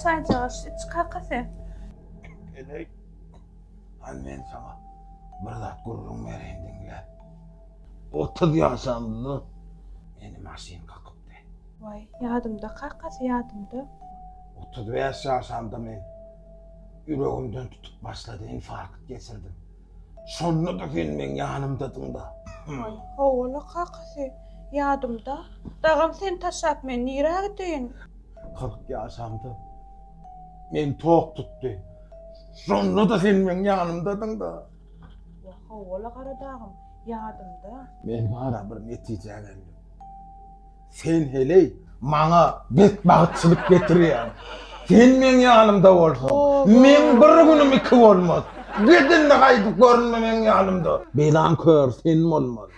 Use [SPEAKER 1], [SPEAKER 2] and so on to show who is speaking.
[SPEAKER 1] Çaýjagaş iç kakasy.
[SPEAKER 2] Heleý, hany men saňa bir zat gürrüň bereýin diňle. 30 ýaşamda meni maşyn kakypdy.
[SPEAKER 1] Waý, ýadymda kakasy, ýadymda.
[SPEAKER 2] 35 ýaşamda men ýüregimden tutup başlady, infarkt geçirdim. Şonda-da sen meň ýanymdadyň-da.
[SPEAKER 1] Waý, hawa-la kakasy, ýadymda. Dagam seni taşlap men nirä gideýin?
[SPEAKER 2] 40 ýaşamda meni tok tutdy. Şonda-da sen meň ýanymdadyň-da.
[SPEAKER 1] Wah, hawa-la Garadagym, ýadymda.
[SPEAKER 2] Men bara bir netijä geldim. Sen heleý, maňa betbagtçylyk getirýäň. Sen meň ýanymda bolsaň, meň bir günüm iki bolmaz. Git indi gaýdyp görünme meň ýanymda. Belaň köri sen bolmaly.